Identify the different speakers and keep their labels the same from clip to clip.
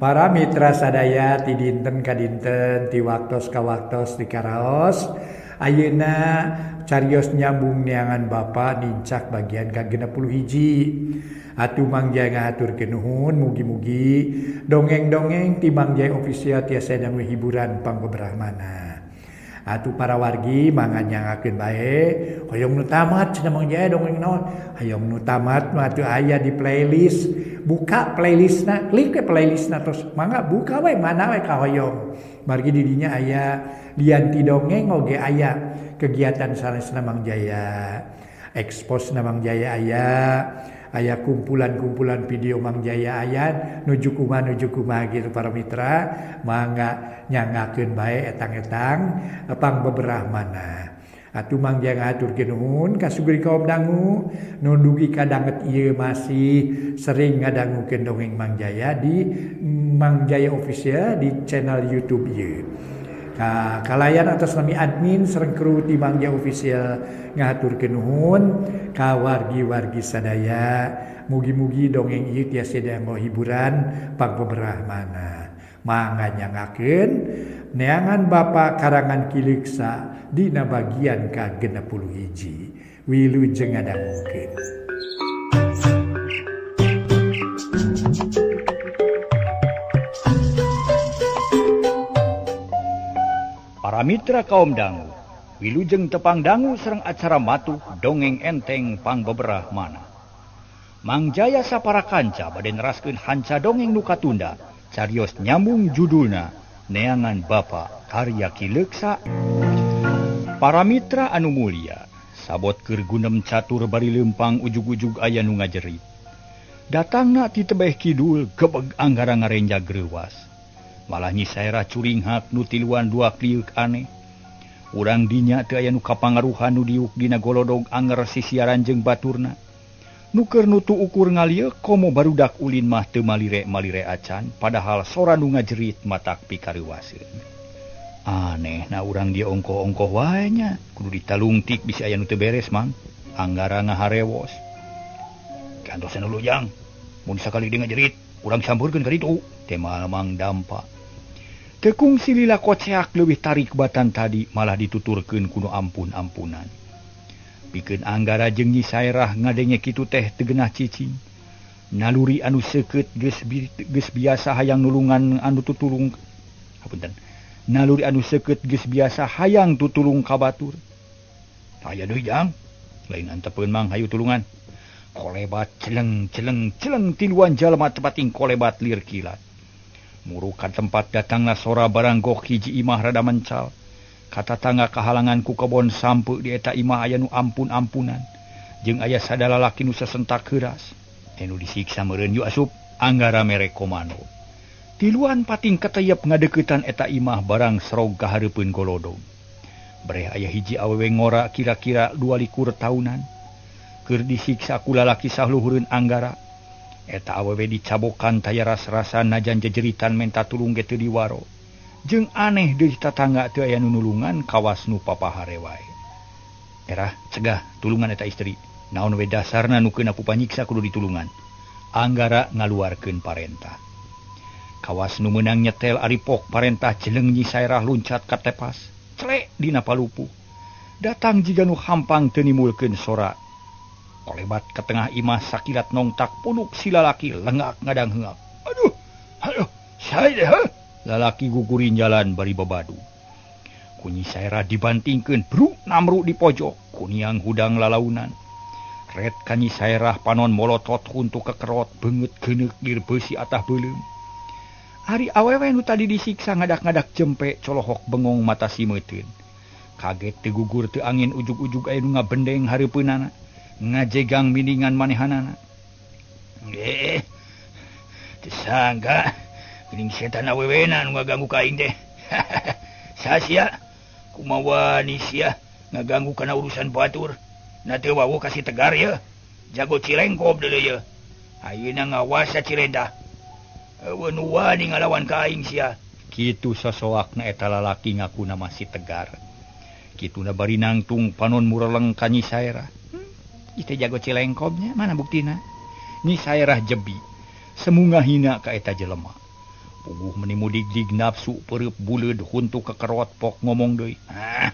Speaker 1: Para mitra sadaya ti dinten ka dinten ti waktos ka waktos di karaos ayeuna carios nyambung neangan Bapa nincak bagian ka 61. Atuh Mang Jaya ngahaturkeun nuhun mugi-mugi dongeng-dongeng ti Mang Jaya Official tiasa dangu hiburan pangbeberahmana. Atuh para wargi mangga nyangakeun bae hoyong nu tamat cenah Mang Jaya dongeng naon hoyong nu tamat mah atuh aya di playlist buka playlistna klik we playlistna terus mangga buka we mana we kahoyong margi di dinya aya lian ti dongeng oge aya kegiatan sanesna Mang Jaya eksposna Mang Jaya aya aya kumpulan-kumpulan video Mang Jaya aya nuju kumaha gitu para mitra mangga nyangakeun bae etang-etang pangbeberahmana. Atuh Mang Jaya ngahaturkeun nuhun ka sugri kaum dangu nu dugi ka danget ieu masih sering ngadangukeun dongeng Mang Jaya di Mang Jaya Official di channel YouTube ieu. Ka kalayan atas nami admin sareng kru ti Mang Jaya Official ngahaturkeun nuhun ka wargi-wargi sadaya mugi-mugi dongeng ieu tiasa dianggo hiburan pangbeberahmana. Mangga nyangakeun neangan Bapa karangan Ki Leuksa dina bagian ka 61. Wilujeng ngadangukeun.
Speaker 2: Para mitra kaum dangu, wilujeng tepang dangu sareng acara matuh dongeng enteng pangbeberahmana. Mang Jaya sapara kanca bade neraskeun hanca dongeng nu katunda, carios nyambung judulna Neangan Bapa karya Ki Leuksa. Para mitra anu mulia, sabot keur gunem catur bari leumpang ujug-ujug aya nu ngajerit. Datangna ti tebeh kidul gebeg anggara ngarenja greuwas. Malah Nyi Saerah curinghak nu tiluan dua kliuk aneh. Urang dinya teu aya nu kapangaruhan nu diuk dina golodog anger sisiaran jeung baturna. Nu keur nutu ukur ngalieuk komo barudak ulin mah teu malire-malire acan padahal sora nu ngajerit matak pikareuwaseun. Aneh na urang dia ongkoh-ongkoh wae nya, kudu ditalungtik bisi aya nu teu beres mang. Anggara ngaharewos. Kantosan dulu jang, mun sakali deui ngajerit urang sampeurkeun ka ditu. Tema mang dampa. Teu kungsi lila koceak leuwih tarik batan tadi malah dituturkeun kuno ampun-ampunan. Pikeun Anggara jeung Nyi Saerah ngadenge kitu teh teu geunah cicing. Naluri anu seukeut geus biasa hayang nulungan anu tutulung. Hapunten. Naluri anu seukeut geus biasa hayang tutulung ka batur. Aya deui jang, lain antepeun mang hayu tulungan. Kolebat celeng celeng celeng tiluan jalma tepating kolebat lir kilat. Murukan tempat datangna sora barang goh hiji imah rada mencal. Kata tangga kahalangan ku kebon sampe di eta imah aya nu ampun-ampunan. Jeung aya sadala lalaki nu sasentak heuras. Teh nu disiksa meureun yu asup Anggara mere komando. Tiluan pating kateyep ngadeuketan eta imah barang serog ka hareupeun golodog. Breh aya hiji awewe ngora kira-kira 22 tahunan. Keur disiksa ku lalaki sahluhureun Anggara. Eta awewe dicabokan taya ras-rasa najan jejeritan menta tulung ge teu diwaro. Jeung aneh deui tatangga teu aya nu nulungan kawas nu papahare wae. Erah cegah tulungan eta istri. Naon we dasarna nu keuna ku panyiksa kudu ditulungan. Anggara ngaluarkeun parentah. Kawas nu meunang nyetel aripok parentah jeleng Nyi Saerah luncat ka tepas. Clek dina palupuh. Datang jiga nu hampang teu nimulkeun sora. Kolebat ke tengah imah sakilat nongtak punuk si lalaki lengak ngadang heungak. Aduh, aduh, saya deh. Lalaki gugurin jalan bari babadu. Ku Nyi Saerah dibantingkeun bruk namru di pojok, kuniang hudang lalaunan. Ret ka Nyi Saerah panon molotot huntu kekerot beungeut geuneuk gir beusi atah beuleum. Ari awewe nu tadi disiksa ngadak-ngadak jempe colohok bengong mata simeuteun. Kaget teu gugur teu angin ujug-ujug aya nu ngabendeng hareupeunana, ngajegang miningan manehanana. Teu sangka geuning setan awewena nu ngaganggu ka aing teh. Sasia kumaha wani sia ngaganggu kana urusan batur. Na teu wawuh ka si Tegar ye. Jago Cilengkob deuleu ye. Ayeuna ngawasa Cilendah. Eueuh nu wani ngalawan ka aing sia. Kitu sosoakna eta lalaki ngakuna masih Tegar. Kituna bari nangtung panon mureleng ka Nyi Saerah. Ieu teh jago Cilengkobnya, mana buktina? Nyi Saerah jebi. Semunga hina ka eta jelema. Puguh meni mudig-dig nafsu pereup buleud huntu kekerot pok ngomong deui. Ah,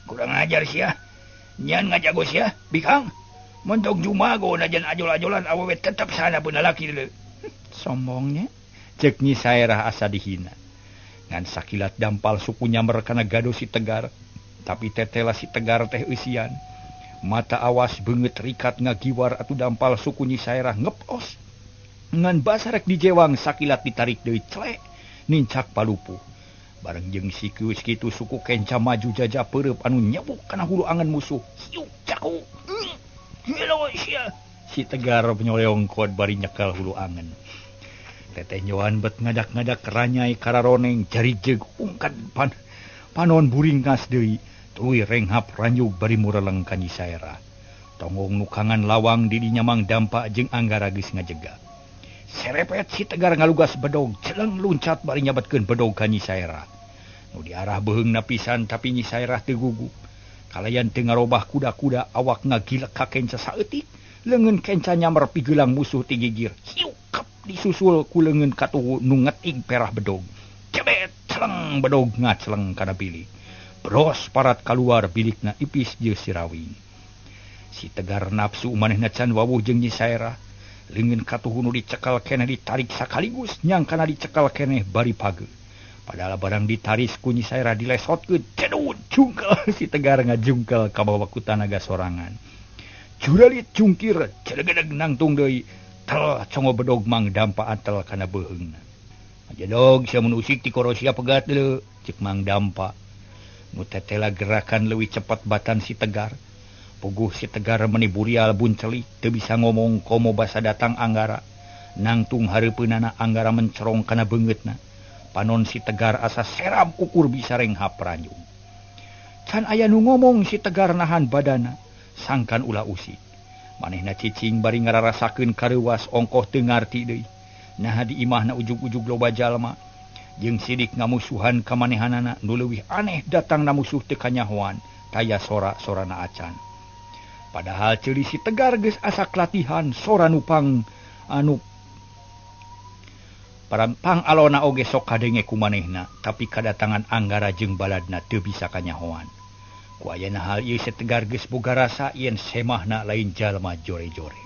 Speaker 2: kurang ajar sia. Nyan ngajago sia, bikang. Mentog jumago najan ajol-ajolan awewe tetep sana pun lalaki deuleu. Sombongnya cek Nyi Saerah asa dihina. Ngan sakilat dampal suku nyamber kana gado si Tegar, tapi tetela si Tegar teh eusian. Mata awas beungeut rikat ngagiwar atuh dampal suku Nyi Saerah ngepos. Ngan basarek dijewang sakilat ditarik deui clek nincak palupuh. Bareng jeung sikius kitu suku kenca maju jajah peureub anu nyebuk kana hulu angan musuh. Hiuk caku. Si Tegar nyoleongkot bari nyekel hulu angen. Teteh nyoan bet ngadak-ngadak ranyai kararoneng jari jeung ungkat panon buringkas deui tuluy renghap ranyug bari mureleng ka Nyi Saerah. Tonggong nukangan lawang di dinya Mang Dampak jeung Anggara geus ngajega. Serepet si Tegar ngalugas bedog celeng luncat bari nyabetkeun bedog ka Nyi Saerah. Nu diarah beuheungna pisan tapi Nyi Saerah teu gugup. Kalayan teu ngarobah kuda-kuda awak ngagilek ka kenca saeutik, leungeun kenca nyamber pigelang musuh ti gigir. Hiukep disusul ku leungeun katuhu nu ngetig perah bedog. Cebet celeng bedog ngaceleng kana bilik. Bros parat kaluar bilikna Ipis jeung Sirawing. Si Tegar nafsu manehna can wawuh jeung Nyi Saerah. Leungeun katuhu nu dicekal keneh ditarik sakaligus nyangkana dicekal keneh bari page. Padahal barang ditaris ku Nyi Saerah dilesotkeun cedut jungkel si Tegar ngajungkel ka bawa ku tanaga sorangan. Juralit jungkir celegedeg nangtung deui tel congo bedog Mang Dampa antel kana beuheungna. Ajedog sia mun usik ti korosia pegat deuleu cek Mang Dampa. Nu tetela gerakan leuwih cepat batan si Tegar. Puguh si Tegar meni burial buncelik teu bisa ngomong komo basa datang Anggara. Nangtung hareupeunana Anggara mencerong kana beungeutna. Panon si Tegar asa seram ukur bisa renghap ranjung. Can aya nu ngomong si Tegar nahan badana, sangkan ulah usik. Manehna cicing bari ngararasakeun kareuwas ongkoh teu ngarti deui. Naha di imahna ujug-ujug loba jalma. Jeung sidik ngamusuhan ka manehanana nu leuwih aneh datang na musuh teu kanyahoan, taya sora-sorana acan. Padahal ceuli si Tegar geus asak latihan sora nupang anu parampang alona oge sok kadenge ku manehna, tapi kadatangan Anggara jeung baladna teu bisa kanyahoan. Ku ayana hal ieu si Tegar geus boga rasa yen semahna lain jalma jore-jore.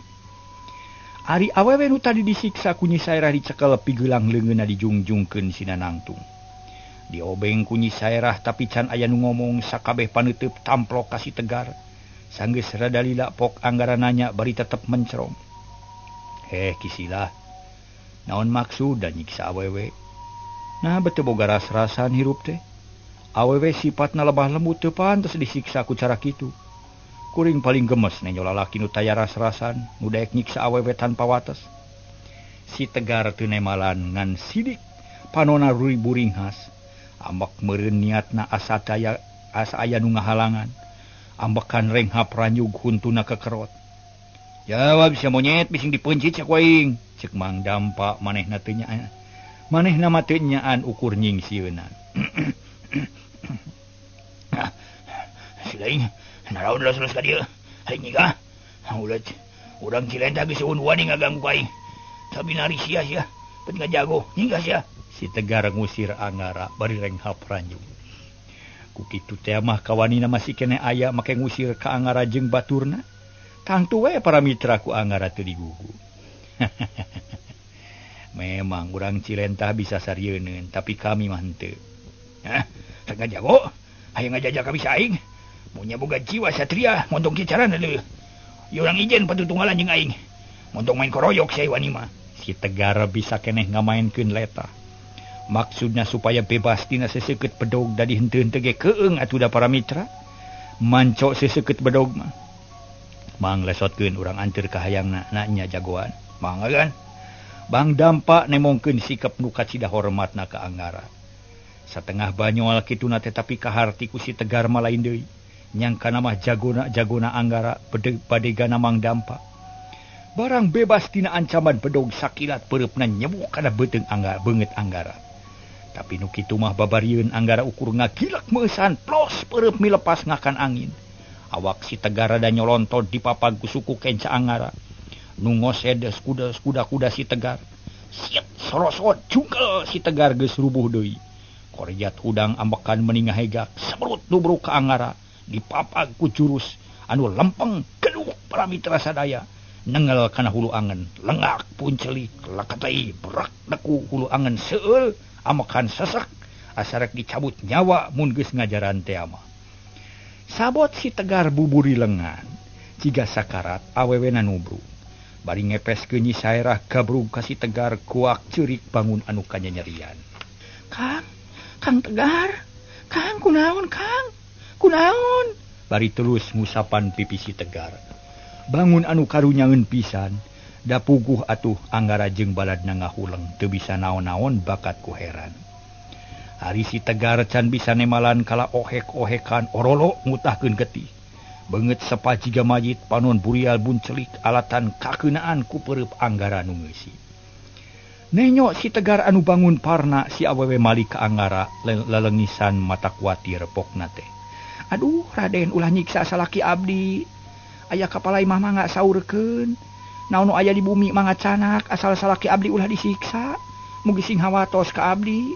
Speaker 2: Ari awewe nu tadi disiksa ku Nyi Saerah dicekel pigelang leungeunna dijungjungkeun sina nangtung. Diobeng ku Nyi Saerah tapi can aya nu ngomong sakabeh paneuteub tamplok ka si Tegar. Sanggeus rada lila pok Anggara nanya bari tetep mencerong. Heh kisilah. Naon maksud dan nyiksa awewe? Nah bete boga ras-rasan hirup teh. Awewe sifatna lebah lembut teu pantes disiksa ku cara kitu. Kuring paling gemes nenyo lalaki nu taya ras-rasan, nu daek nyiksa awewe tanpa wates. Si Tegar teu nemalan ngan sidik panona buringhas. Ambek meureun niatna asa daya asa aya nu ngahalangan. Ambekan renghap ranyug huntuna kekerot. Jawab sia monyet bising dipencit cek waing. Cek Mang Dampa manehna teu nyaan. Manehna mah teu nyaan ukur nyingsieunan. Si lain naraon los-los ka dieu. Haing nyigah. Ulah urang Cilenta geus eueun wani ngaganggu ka aing. Tapi nari sia sia, bet ngajago nyigah sia. Si Tegar ngusir Anggara bari renghap ranjung. Ku kitu teh mah kawanina masih keneh aya make ngusir ka Anggara jeung baturna. Tangtu we para mitra ku Anggara teu digugu. Memang urang Cilentah bisa sarieun tapi kami mah henteu. Hah, rek ngajago? Hayang ngajajah kami saing. Mun boga jiwa satria montong kieu carana deui. Ieu urang ijen patutunggalan jeung aing. Montong main koroyok sia wani mah. Si Tegar bisa keneh ngamaenkeun letah. Maksudna supaya bebas tina seseukeut bedog da dihenteu-henteu ge keung atuh da para mitra. Manco seseukeut bedog mah. Mang lesotkeun urang anteur ka hayangna na nya jagoan. Mangga kan? Bang Dampa nemongkeun sikap nu kacida hormatna ka Anggara. Satengah banyol kituna teh tapi kaharti ku si Tegar mah lain deui. Nyangkana mah jagona-jagona Anggara badegana Mang Dampa. Barang bebas tina ancaman bedog sakilat peureupna nyebuk kana beuteung Anggara beungeut Anggara. Tapi nu kitu mah babarieun Anggara ukur ngagilek meusan plos peureub milepas ngakan angin. Awak si Tegar rada nyolontod dipapag ku suku kenca Anggara. Nu ngosedes kuda-kuda si Tegar. Siap sorosot jungkel si Tegar geus rubuh deui. Korjat hudang ambekan meni ngahegak semerut nubruk ka Anggara dipapag ku jurus anu lempeng geduk para mitra sadaya nengel kana hulu angen lengak puncelik lakatai berak deku hulu angen seueul ambekan sesek asarek dicabut nyawa mun geus ngajaran teh mah. Sabot si Tegar buburi lengan jiga sakarat awewena nubruk bari ngepeskeun Nyi Saerah gabrug ka si Tegar kuak ceurik bangun anu kanyanyerian. Kang, Kang Tegar, Kang kunaon Kang, kunaon? Bari terus ngusapan pipi si Tegar. Bangun anu karunyaeun pisan, da puguh atuh Anggara jeung baladna ngahuleng teu bisa naon-naon bakat ku heran. Ari si Tegar can bisa nemalan kala ohek-ohekan orolo ngutahkeun getih. Beungeut sepa jiga mayit panon burial buncelik alatan kakeunaan ku peureub Anggara nu ngeusi. Nenyo si Tegar anu bangun parna si awewe malik ka Anggara lelengisan mata kuatir pokna teh. Aduh Raden ulah nyiksa salaki abdi. Aya kapala imah mah ngasaurkeun. Naon nu aya di bumi mah ngacanak asal salaki abdi ulah disiksa. Mugi sing hawatos ka abdi.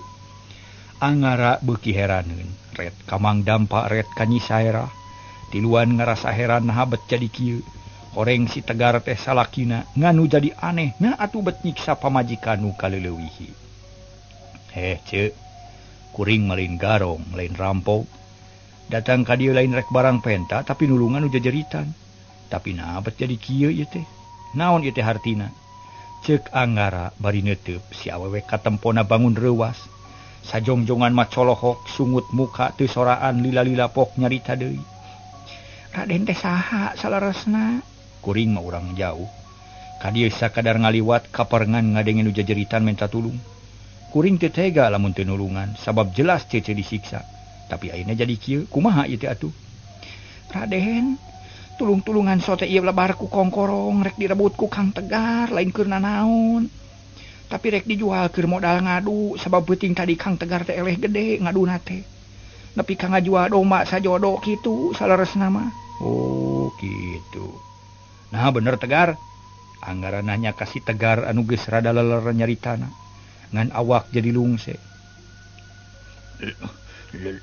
Speaker 2: Anggara beuki heraneun, ret ka Mang Dampa ret ka Nyi Saerah. Tiluan ngarasa heran naha bet jadi kieu. Horeng si Tegar teh salakina nganu jadi aneh na atuh bet nyiksa pamajikan nu kaleulewihi. Heh ceuk, kuring mah lain garong, lain rampok. Datang ka dieu lain rek barang penta tapi nulungan nu jajeritan. Tapi naha bet jadi kieu ieu teh? Naon ieu teh hartina? Ceuk Anggara bari neuteub si awewe katempona bangun reuwas. Sajongjongan mah colohok sungut muka teu soraan lila-lila pok nyarita deui. Raden teh saha saleresna? Kuring mah urang jauh. Ka dieu sakadar ngaliwat kaparengan ngadenge nu jajeritan menta tulung. Kuring teu tega lamun teu nulungan sabab jelas cece disiksa. Tapi ayeuna jadi kieu kumaha ieu teh atuh? Raden, tulung-tulungan sote ieu lebar ku kongkorong rek direbut ku Kang Tegar lain keur nanaon. Tapi rek dijual keur modal ngadu sabab peuting tadi Kang Tegar teh eleh gede ngaduna teh. Nepi ka ngajual domba sajodo kitu saleresna mah. Oh kitu. Nah bener Tegar. Anggara nanya ka si Tegar anu geus rada leler nyaritana. Ngan awak jadi lungse.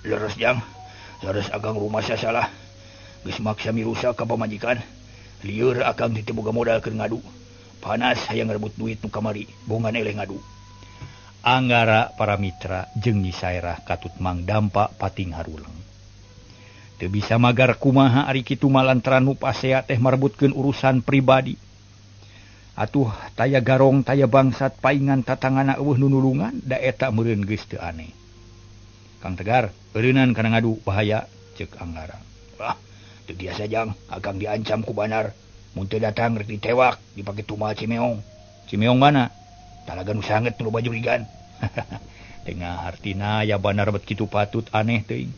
Speaker 2: Leres jang. Leres akang rumah salah. Geus maksa mirusak ka pamajikan. Lieur akang teu boga modal keur ngadu. Panas hayang ngerebut duit nu kamari, bongan eleh ngadu. Anggara para mitra jeung Nyi Saerah katut Mang Dampa pating haruleng. Teu bisa magar kumaha ari kitu mah lantaran nu pasea teh marebutkeun urusan pribadi. Atuh taya garong taya bangsat paingan tatangana eueuh nu nulungan da eta meureun geus teu aneh. Kang Tegar, eureunnan kana ngadu bahaya ceuk Anggara. Ah, teu biasa jang, akang diancam ku banar. Mun teu datang rek ditewak dipake tumal Cimeong. Cimeong mana? Talaga nu sanget nu loba jurigan. Tengah hartina ya banar bet kitu patut aneh teuing.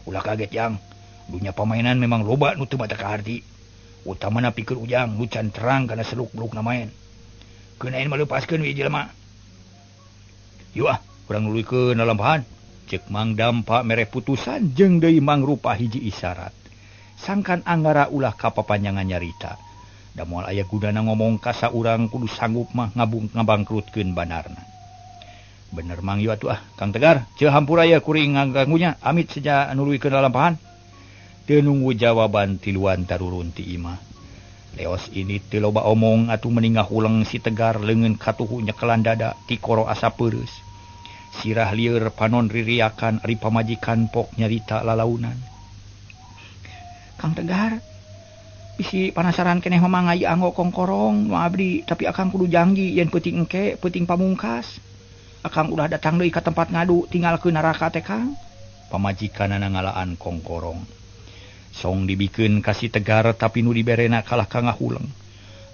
Speaker 2: Ulah kaget jang, dunya pamainan memang loba nu teu mata kaharti. Utamana pikeun ujang nu can terang kana seluk-belukna maen. Keunain mah leupaskeun we jelema. Yuk ah, urang nuluykeun lalampahan. Ceuk Mang Dampa mere putusan jeung deui mangrupa hiji isyarat. Sangkan Anggara ulah kapapanjangan nyarita. Da moal aya gunana ngomong ka saurang kudu sanggup mah ngabangkrutkeun banarna. Bener Mang Yu atuh ah, Kang Tegar, ceu hampura ye kuring ngaganggunya, amit seja nuluykeun lalampahan. Teu nunggu jawaban tiluan tarurun ti imah. Leos ini teu loba omong atuh meni ngahuleng si Tegar leungeun katuhu nyekelan dada tikoro asa peureus. Sirah lieur panon ririakan ari pamajikan pok nyarita lalaunan. Kang Tegar, bisi panasaran keneh mah mangga ieu anggo kongkorong nu abdi, tapi akang kudu janji yen peuting engke, peuting pamungkas. Akang ulah datang deui ka tempat ngadu, tinggalkeun neraka teh Kang. Pamajikanana ngalaan kongkorong. Song dibikeun ka si Tegar tapi nu diberena kalah ka ngahuleng.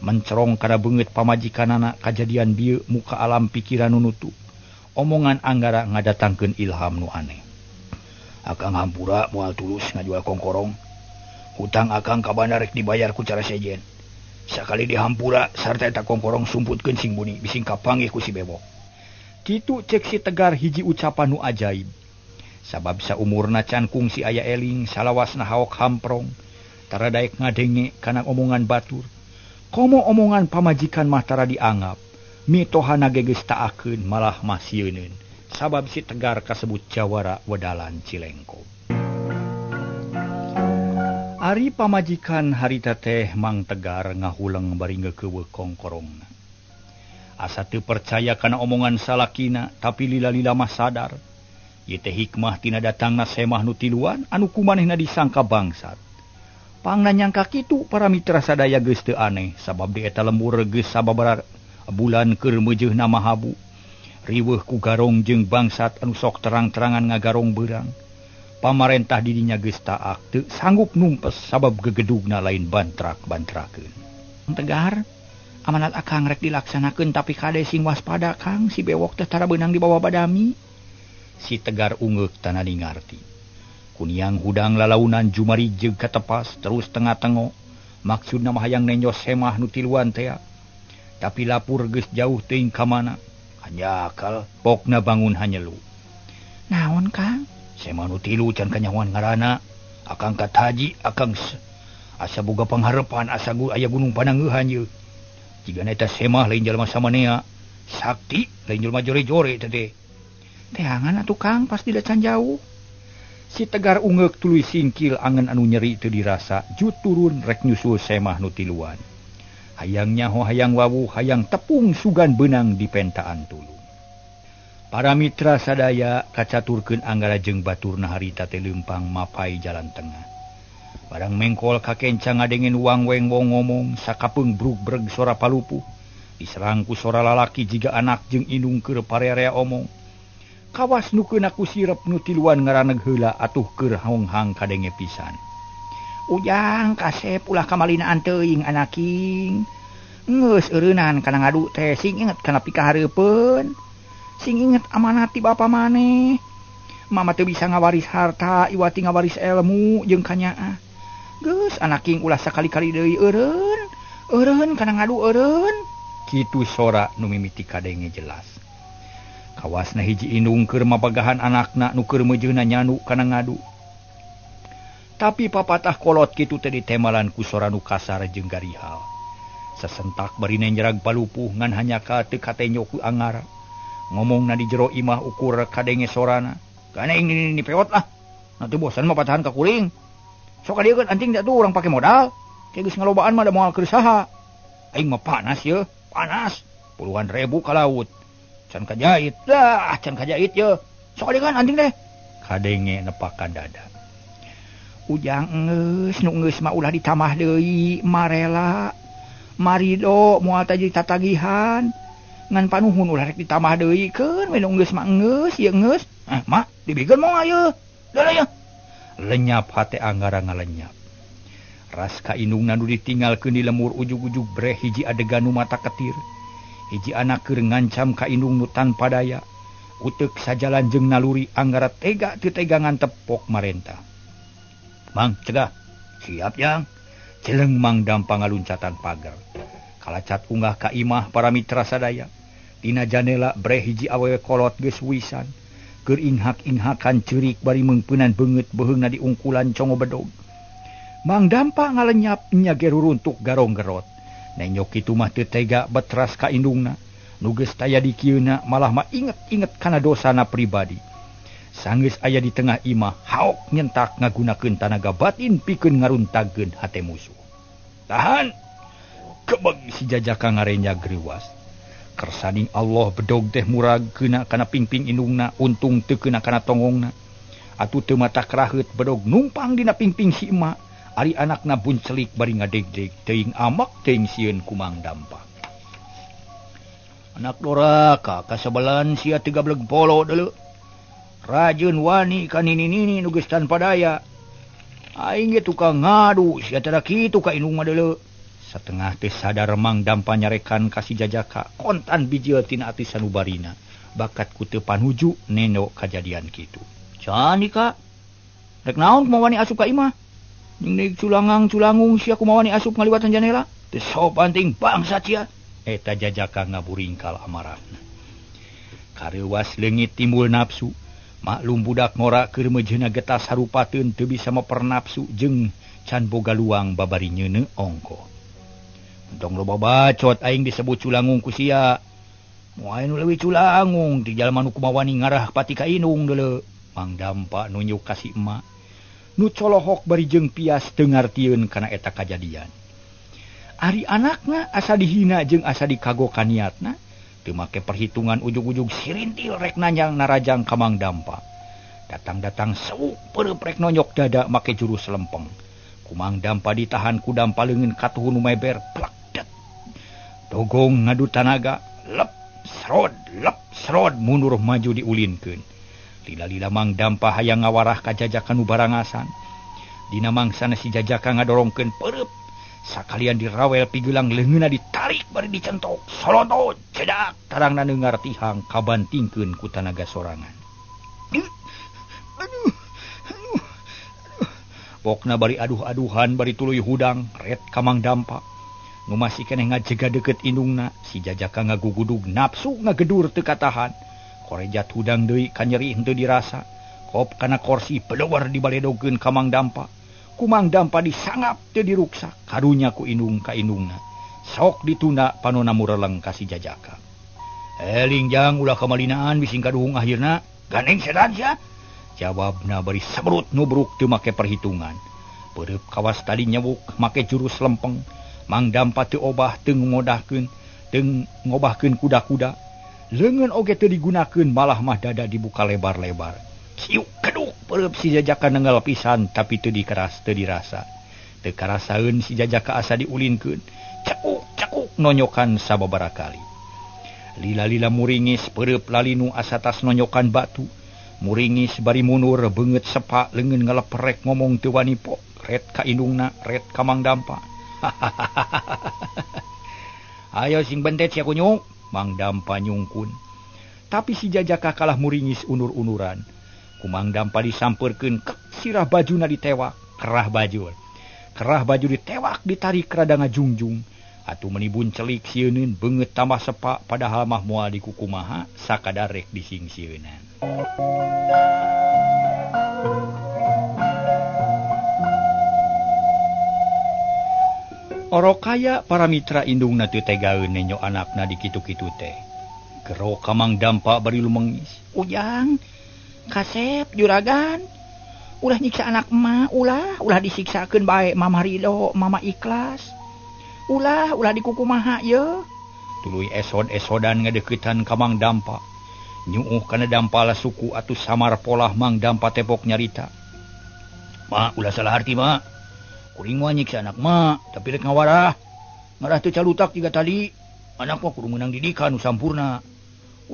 Speaker 2: Mencerong kana beungeut pamajikanana kajadian bieu muka alam pikiran nu nutup. Omongan Anggara ngadatangkeun ilham nu aneh. Akang hampura moal tulus ngajual kongkorong. Hutang akang ka bandar rek dibayar ku cara sejen. Sakali dihampura sarta eta kongkorong sumputkeun sing buni bising kapanggih ku si Bewok. Kitu cek si Tegar hiji ucapan nu ajaib. Sabab saumurna can kungsi aya eling salawasna haok hamprong. Tara daek ngadenge kana omongan batur. Komo omongan pamajikan mah tara dianggap. Mitohana ge geus taakeun malah mah sieuneun sabab si Tegar kasebut jawara wedalan Cilengko. Ari pamajikan harita teh Mang Tegar ngahuleng bari ngeukeue kongkorongna. Asa teu percaya kana omongan salakina tapi lila-lila mah sadar. Ieu teh hikmah tina datangna semah nu tiluan anu kumanehna disangka bangsat. Pangna nyangka kitu para mitra sadaya geus teu aneh sabab di eta lembur geus sababaraha bulan keur meujeuna mahabu. Riweuh ku garong jeung bangsat anu sok terang-terangan ngagarong beurang. Pamarentah didinya geus taak teu sanggup numpes sabab gegedugna lain bantrak-bantrakeun. Tegar, amanat akang rek dilaksanakeun tapi kade sing waspada Kang, si bewok teh tara beunang dibawa badami. Si Tegar ungeuk tanani ngarti. Kuniang hudang lalaunan jumari jeung katepas terus tengah-tengok. Maksudna mah hayang nenjo semah nu tiluan tea. Tapi lapur geus jauh teuing ka mana. Hanjakal pokna bangun hanyelu. Naon Kang? Semah nu tilu can kanyahoan ngaranna. Akang kataji akang asa boga pangharepan asa aya gunung panangeuhan ieu. Jigana eta semah lain jalma samanea. Sakti lain jelma jore-jore teh teh. Teangan atuh Kang pasti da can jauh. Si Tegar ungeuk tuluy singkil angen anu nyeri teu dirasa jut turun rek nyusul semah nu tiluan. Hayang nyaho hayang wawuh hayang tepung sugan beunang di pentaan tulung. Para mitra sadaya kacaturkeun anggara jeung baturna harita teh leumpang mapai jalan tengah. Barang mengkol kakenca ngadengin wang weng wong ngomong sakapeung brug-breg sora palupuh. Diserang ku sora lalaki jiga anak jeung indung keur parerea omong. Kawas nu keuna ku sirep nu tiluan ngaraneg heula atuh keur honghang kadenge pisan. Ujang kasep ulah kamalinaan teuing anaking. Geus eureunnan kana ngadu teh sing inget kana pikahareupeun. Sing inget amanat ti bapa maneh. Mama teu bisa ngawaris harta, iwati ngawaris ilmu jeung kanyaah. Geus anaking ulah sakali-kali deui eureun. Eureun kana ngadu eureun. Kitu sora nu mimiti kadenge jelas. Kawasna hiji indung keur mapagahan anakna nu keur meujeuna nyanu kana ngadu. Tapi papatah kolot kitu teh ditemalan ku sora nu kasar jeung garihal. Sasentak bari nenjerag palupuh ngan hanyaka teu katenyo ku angara. Ngomongna di jero imah ukur kadenge sorana. Kana ini pewot lah. Nah teu bosan mah patahan ka kuring. Sok ka dieu anjing da tuh urang pake modal. Ke geus ngalobaan mah da moal keur saha. Aing mah panas ye, panas. Puluhan ribu ka laut. Can kajait lah, can kajait ye. Sok ka dieu anjing teh. Kadenge nepakan dada. Ujang geus nu geus mah ulah ditambah deui marela. Marido moal teh ditatagihan. Ngan panuhun ulah rek ditambah deui keun we nu geus mah geus ieu geus. Mak dibikeun moal ieu. Deuleu ieu. Lenyap hate anggara ngalenyap. Ras ka indungna nu ditinggalkeun di lemur ujug-ujug breh hiji adegan nu mata ketir. Hiji anak keur ngancam ka indung nu tanpa daya. Uteuk sajalan jeung naluri anggara tega teu tega ngantepok marentah. Mang, cegah. Siap, Jang. Celeng Mang Dampa ngaluncatan pagar. Kalacat unggah ka imah para mitra sadaya. Tina janela breh hiji awewe kolot geus wisan. Keur inghak-inghakan ceurik bari meungpeunan beungeut beuheungna diungkulan congo bedog. Mang Dampa ngalenyap nya ge ruruntuk garong gerot. Nenyok kitu mah teu tega betras ka indungna. Nu geus taya dikieuna malah mah inget-inget kana dosana pribadi. Sanggeus aya di tengah imah, haok nyentak ngagunakeun tanaga batin pikeun ngaruntagkeun hate musuh. Tahan! Kebeg si jajaka ngarenya greuwas. Kersaning Allah bedog teh murag keuna kana pingping indungna, untung teu keuna kana tongongna. Atuh teu mata keraheut bedog numpang dina pingping si emak, ari anakna buncelik bari ngadegdeg teuing amak teuing sieun ku Mang Dampa. Anak doraka kasebelan sia teu gableg polo deuleu. Rajin wani ka nini-nini nu geus tanpa daya. Aing ge tukang ngadu sia teh kitu ka indung mah deuleu. Satengah teh sadar Mang Dampa nyarekan ka si jajaka kontan bijil tina ati sanubarina. Bakat ku teu panuju neno kajadian kitu. Cani ka. Rek naon kumaha wani asup ka imah? Ning culangang-culangung sia kumaha wani asup ngaliwatan janela? Teu sopan ting bangsat sia. Eta jajaka ngaburingkal amarahna. Kareuwas leungit timbul nafsu. Maklum budak ngora keur meujeuhna getas harupateun teu bisa mepernafsu jeung can boga luang babari nyeuneu ongkoh. Entong loba bacot aing disebut culangung ku sia. Moal nu leuwih culangung ti jalma nu kumaha wani ngarah pati ka indung deuleu. Mang Dampa nunjuk ka si emak nu colohok bari jeung pias teu ngartieun kana eta kajadian. Ari anakna asa dihina jeung asa dikago kaniatna teu make perhitungan ujug-ujug sirintil rek nanyang narajang ka Mang Dampa. Datang-datang sewuk peureup rek nonyok dada make jurus lempeng. Ku Mang Dampa ditahan ku dampa leungeun katuhu nu meber plak det. Dogong ngadu tanaga lep serod mundur maju diulinkeun. Lila-lila Mang Dampa hayang ngawarah ka jajakan nu barangasan. Dina mangsana si jajaka ngadorongkeun peureub. Sakalian dirawel pigelang leungeunna ditarik bari dicentok. Soloto cedak tarangna neungar tihang kabantingkeun ku tanaga sorangan. Aduh, aduh, aduh. Pokna bari aduh-aduhan bari tuluy hudang ret ka Mang Dampa. Nu masih keneh ngajega deukeut indungna, si jajaka ngagugudug nafsu ngagedur teu katahan. Korejat hudang deui kanyeri henteu dirasa. Kop kana korsi pelewar dibaledogeun ka Mang Dampa. Ku Mang Dampa disangap teu diruksak. Karunya ku indung ka indungna. Sok ditunda panona mureleng ka si jajaka. Eling jang ulah kamalinaan bising kaduhung akhirna. Gandeng setan sia. Jawabna bari sebrut nubruk teu make perhitungan. Peureub kawas tadi nyewuk make jurus lempeng. Mang Dampa teu obah teu ngodahkeun, teu ngobahkeun kuda-kuda. Leungeun oge teu digunakeun malah mah dada dibuka lebar-lebar. Ciuk keduk peureub si jajaka nengel pisan tapi teu dikeras teu dirasa. Teu karasaeun si jajaka asa diulinkeun. Cekuk-cekuk nonyokan sababaraha kali. Lila-lila muringis peureub lalinu asa tas nonyokan batu. Muringis bari mundur beungeut sepak leungeun ngaleprek ngomong teu wani pok. Ret ka indungna, ret ka Mang Dampa. Ayo sing bentet sia kunyuk. Mang Dampa nyungkun. Tapi si jajaka kalah muringis unur-unuran. Ku Mang Dampa disampeurkeun kek sirah bajuna ditewak, kerah baju. Kerah baju ditewak ditarik rada ngajungjung. Atuh meni buncelik sieuneun beungeut tambah sepak padahal mah moal dikukumaha sakadar rek disingsieunan. Orok kaya para mitra indungna teu tegaeun nenyo anakna di kitu-kitu teh. Gero ka Mang Dampa bari lumengis. Ujang, kasep juragan. Ulah nyiksa anak emak, ulah, ulah disiksakeun bae mama ridho, mama ikhlas. Ulah, ulah dikukumaha ye. Tuluy esod-esodan ngadeuketan ka Mang Dampa. Nyuuh kana dampala suku atuh samar polah Mang Dampa tepok nyarita. Ma, ulah salah arti ma. Kuring mah nyiksa anak mah, tapi rek ngawarah. Ngarah teu calutak jiga tadi. Anak mah kudu meunang didikan nu sampurna.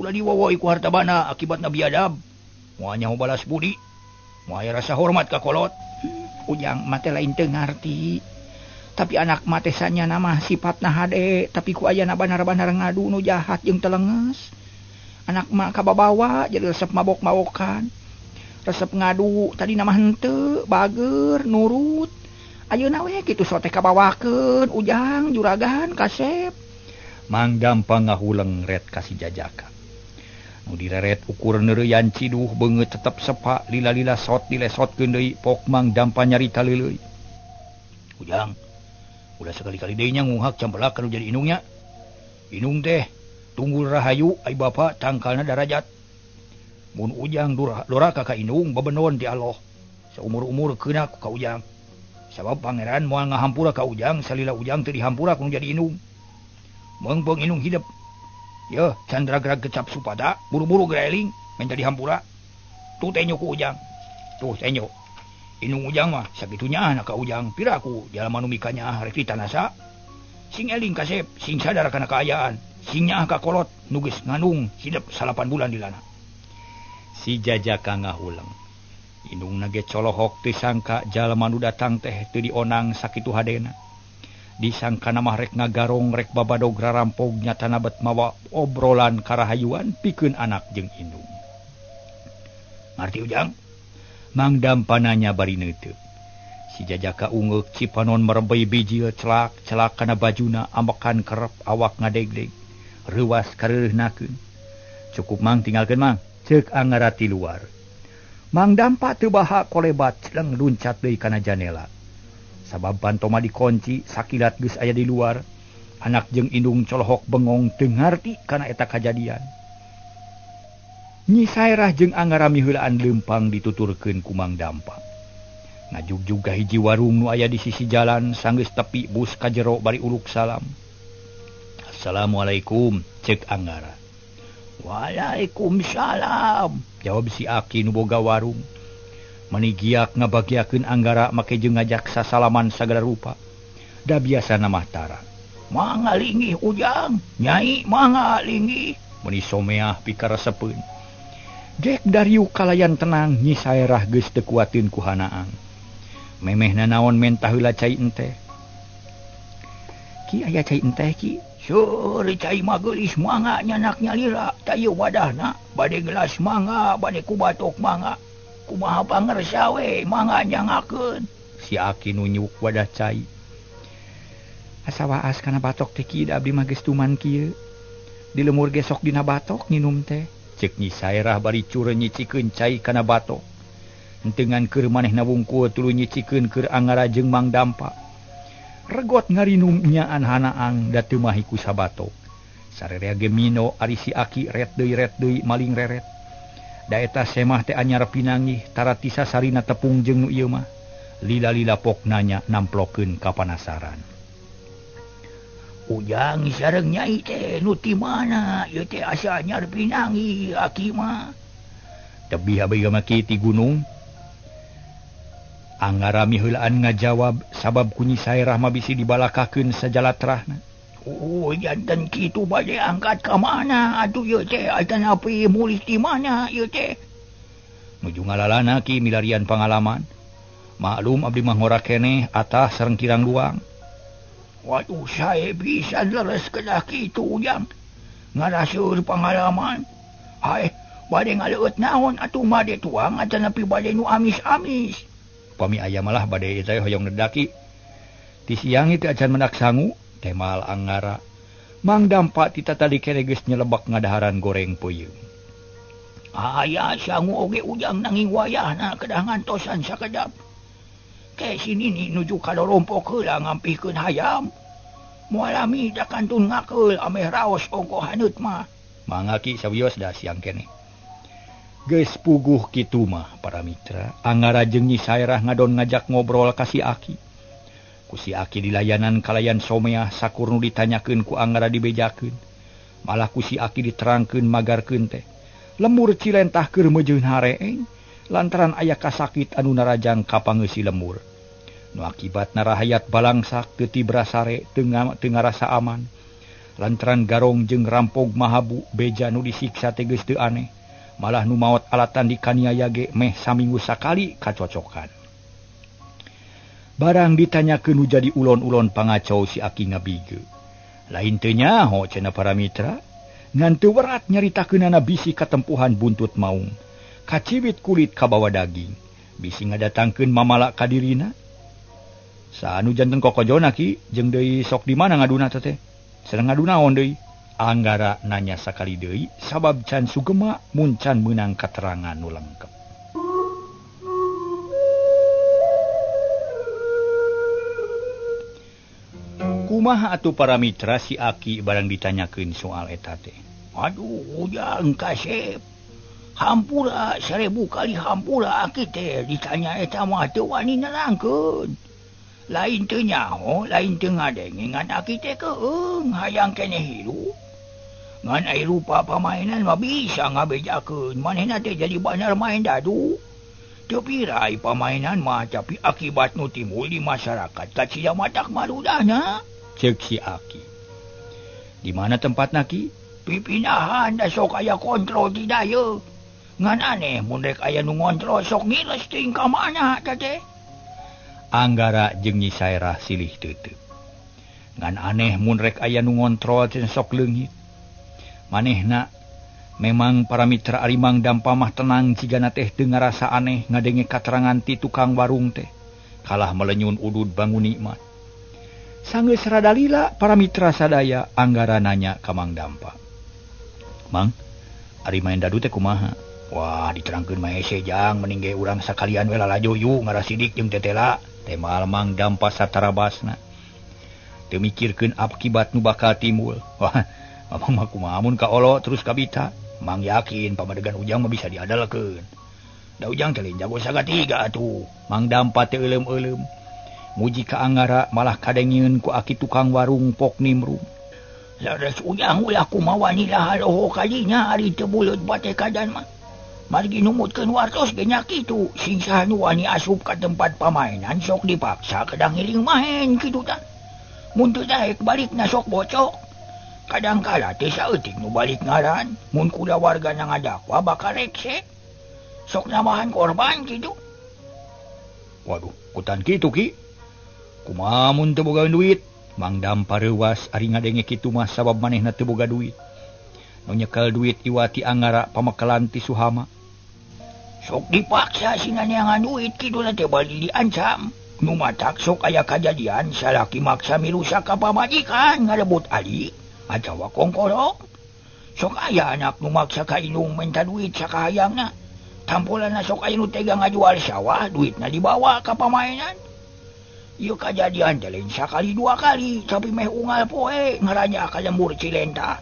Speaker 2: Ulah diwawoi ku harta bana akibatna biadab. Moal nyaho balas budi. Moal aya rasa hormat ka kolot. Ujang mah teh lain teu ngarti. Tapi anak mah teh sanyana mah sifatna hade, tapi ku ayana banar-banar ngadu nu jahat jeung telenges. Anak mah kababawa jadi resep mabok-mabokan. Resep ngadu tadi mah henteu, bager, nurut. Ayeuna we kitu sote kabawakeun ujang juragan kasep. Mang Dampa ngahuleng ret ka si jajaka. Nu direret ukur neureuyan ciduh beungeut tetep sepak lila-lila sot dilesotkeun deui pok Mang Dampa nyarita leuleuy. Ujang, ulah sekali-kali deui nya nguhak campelak kanu jadi indungnya. Indung teh tunggul rahayu ai bapa tangkalna darajat. Mun ujang doraka ka indung bebenon ti Allah. Saumur-umur keuna ku ka ujang. Sabab pangeran moal ngahampura ka ujang salila ujang teu dihampura kudu jadi indung. Meungpeung indung hidup. Yeuh, candra gerag kecap supada, buru-buru gereling minta dihampura. Tuh tenyo ku ujang. Tuh tenyo. Indung ujang mah sakitu nyaah ka ujang, piraku jalma nu mikanyaah rek ditanasa. Sing eling kasep, sing sadar kana kaayaan, sing nyaah ka kolot nu geus ngandung hidup 8 bulan di lana. Si jajaka ngahuleng. Indungna ge colohok teu sangka jalma nu datang teh teu dionang sakitu hadena. Disangkana mah rek ngagarong rek babadog rarampog nyatana bet mawa obrolan karahayuan pikeun anak jeung indung. Ngarti ujang? Mang Dampa nanya bari neuteup. Si jajaka ungeuk cipanon merebei bijil celak-celak kana bajuna ambekan kerep awak ngadegdeg. Reuwas kareureunahkeun. Cukup mang tinggalkeun mang, ceuk angara ti luar. Mang Dampa teu baha kolebat celeng luncat deui kana janela. Sabab pantoma dikunci sakilat geus aya di luar. Anak jeung indung colohok bengong teu ngarti kana eta kajadian. Nyi Saerah jeung Anggara miheulaan leumpang dituturkeun ku Mang Dampa. Ngajugjug ka hiji warung nu aya di sisi jalan sanggeus tepi bus ka jero bari uluk salam. Assalamualaikum, cek Anggara. Waalaikumsalam, jawab si Aki nu boga warung. Mani giak ngabagiakeun Anggara make jeung ngajak sasalaman sagala rupa. Da biasana mah tara. Mangga linggih ujang, nyai mangga linggih. Meni someah pikaresepeun. Gek dariuk kalayan tenang Nyi Saerah geus teu kuateun ku hanaang. Memeh nanaon mentah heula cai enteh. Ki aya cai enteh ki? Seueur cai mah geulis mangga nyanak nyalira tah ieu wadahna bade gelas mangga bade ku batok mangga. Kumaha pangersa we mangga nyangakeun. Si Aki nunjuk wadah cai. Asa waas kana batok teh ki da abdi mah geus tuman kieu. Di lemur ge sok dina batok nginum teh. Cek Nyi Saerah bari cureun nyicikeun cai kana batok. Hentengan keur manehna wungkul tuluy nyicikeun keur Anggara jeung Mang Dampa. Regot ngarinum nyaan hanaang da teu mahi ku sabatok. Sarerea ge mino ari si Aki ret deui maling reret. Da eta semah teh anyar pinanggih tara tisa sarina tepung jeung nu ieu mah. Lila-lila pok nanya namplokeun ka panasaran. Ujang sareng nyai teh nu ti mana ieu teh asa anyar pinanggih Aki mah. Tebih abdi mah ki ti gunung. Anggara miheulaan ngajawab sabab ku Nyi Saerah mah bisi dibalakakeun sajalatrahna. Oh, janten kitu bade angkat ka mana atuh ieu teh atanapi mulih ti mana ieu teh. Nuju ngalalana ki milarian pangalaman. Maklum abdi mah ngora keneh atah sareng kirang luang. Waduh, sae pisan leres kedah kitu ujang. Ngaraseur pangalaman. Hae, bade ngaleueut naon atuh bade tuang atanapi bade nu amis-amis. Pami aya malah bade teh hoyong nedaki. Ti siang teh acan mendak sangu, temal Anggara. Mang Dampa ti tatadi kene geus nyelebak ngadaharan goreng peuyeum. Aya sangu oge ujang nanging wayahna kedah ngantosan sakedap. Ke si nini nuju ka lorompok heula ngampihkeun hayam. Moal lami da kantun ngakeul ameh raos ongkoh haneut mah. Mangga ki sawios da siang keneh. Geus puguh kitu mah para mitra, Anggara jeung Nyi Saerah ngadon ngajak ngobrol ka si Aki. Ku si Aki dilayanan kalayan someah sakur nu ditanyakeun ku Anggara dibejakeun. Malah ku si Aki diterangkeun magarkeun teh. Lemur Cilentah keur meujeun hareeng lantaran aya kasakit anu narajang ka pangeusi lemur. Nu akibatna rahayat balangsak teu tibra sare teu ngarasa aman. Lantaran garong jeung rampog mahabu beja nu disiksa teh geus teu aneh. Malah nu maot alatan dikaniaya ge meh saminggu sakali kacocokan. Barang ditanyakeun nu jadi ulon-ulon pangacau si Aki ngabige. Lain teu nyaho cenah para mitra, ngan teu werat nyaritakeunana bisi katempuhan buntut maung. Kaciwit kulit kabawa daging, bisi ngadatangkeun mamala ka dirina. Saanu janten kokojona ki jeung deui sok di mana ngaduna teh? Sareng ngadu naon deui? Anggara nanya sakali deui sabab can sugema mun can meunang katerangan nu lengkep. Kumaha atuh para mitra si Aki barang ditanyakeun soal eta teh? Aduh, ujang kasep. Hampura 1000 kali hampura Aki teh ditanya eta mah teu wani nerangkeun. Lain teu nyaho, lain teu ngadenge ngan Aki teh keung hayang keneh hirup. Ngan ai rupa pamainan mah bisa ngabejakeun manehna teh jadi banar main dadu. Teu pirai pamainan mah tapi akibat nu timbul di masyarakat kacida matak marudahna. Ceuk si Aki. Di mana tempatna ki? Pipinahan da sok aya kontrol di daya. Ngan aneh mun rek aya nu ngontrol sok ngiles teuing ka mana teh. Anggara jeung Nyi Saerah silih teuteuk. Ngan aneh mun rek aya nu ngontrol teh sok leungit. Manehna memang para mitra ari Mang Dampa mah tenang cigana teh teu ngarasa aneh ngadenge katerangan ti tukang warung teh. Kalah melenyun udud bangun nikmat. Sanggeus rada lila para mitra sadaya Anggara nanya ka Mang Dampa. Mang, ari main dadu teh kumaha? Wah, diterangkeun mah hese jang, mending ge urang sakalian we lalajo yu ngarasidik jeung tetela. Temal Mang Dampa satarabasna. Teu mikirkeun akibat nu bakal timbul. Wah, mamang mah kumaha mun ka olo terus kabita. Mang yakin pamadegan Ujang mah bisa diandalkeun. Da Ujang teh lain jago sagatiga atuh. Mang Dampa teh euleum-euleum. Muji ka Anggara malah kadengieun ku aki tukang warung Pok Nimrum. Leres Ujang ulah kumaha wani lahaloho kalinya ari teu buleut batekadan mah. Margi numutkeun wartos ge nya kitu, sing saha nu wani asup ka tempat pamainan sok dipaksa kadang ngiring maen kitu tah. Mun teu daek balikna sok bocok. Kadangkala teh saeutik nu balik ngaran, mun kulawargana ngadakwa bakal rekse. Sok nambahan korban kitu. Waduh, kutan kitu Ki. Kumaha mun teu boga duit? Mang Dampa reuwas ari ngadenge kitu mah sabab manehna teu boga duit. Nu nyekel duit iwati Anggara pamekelan ti Suhama. Sok dipaksa sina neangan duit kitu teh bali diancam. Nu matak sok aya kajadian salaki maksa mirusak ka pamajikan ngarebut ali atawa kongkorok. Sok aya anak nu maksa ka indung minta duit sakahayangna. Tampolanna sok aya nu tega ngajual sawah duitna dibawa ka pamainan. Ieu kajadian teh lain sakali dua kali tapi meh unggal poe ngaranya ka lembur Cilenta.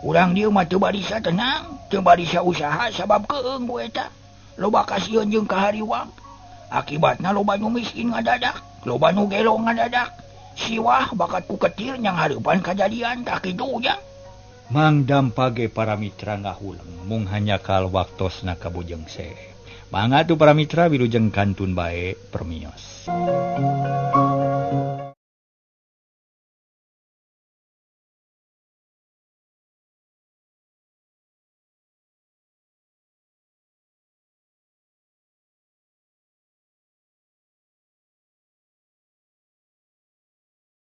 Speaker 2: Urang dieu mah teu barisa tenang, teu barisa usaha sabab keung ku eta. Loba kasieun jeung kahariwang. Akibatna loba nu miskin ngadadak, loba nu gelo ngadadak. Siwah bakat ku ketir nyang hareupan kajadian tah kitu Ujang. Mang Dampa ge para mitra ngahuleng mung hanyakal waktosna ka Bujeng Se. Mangga tuh para mitra wilujeng kantun bae permios.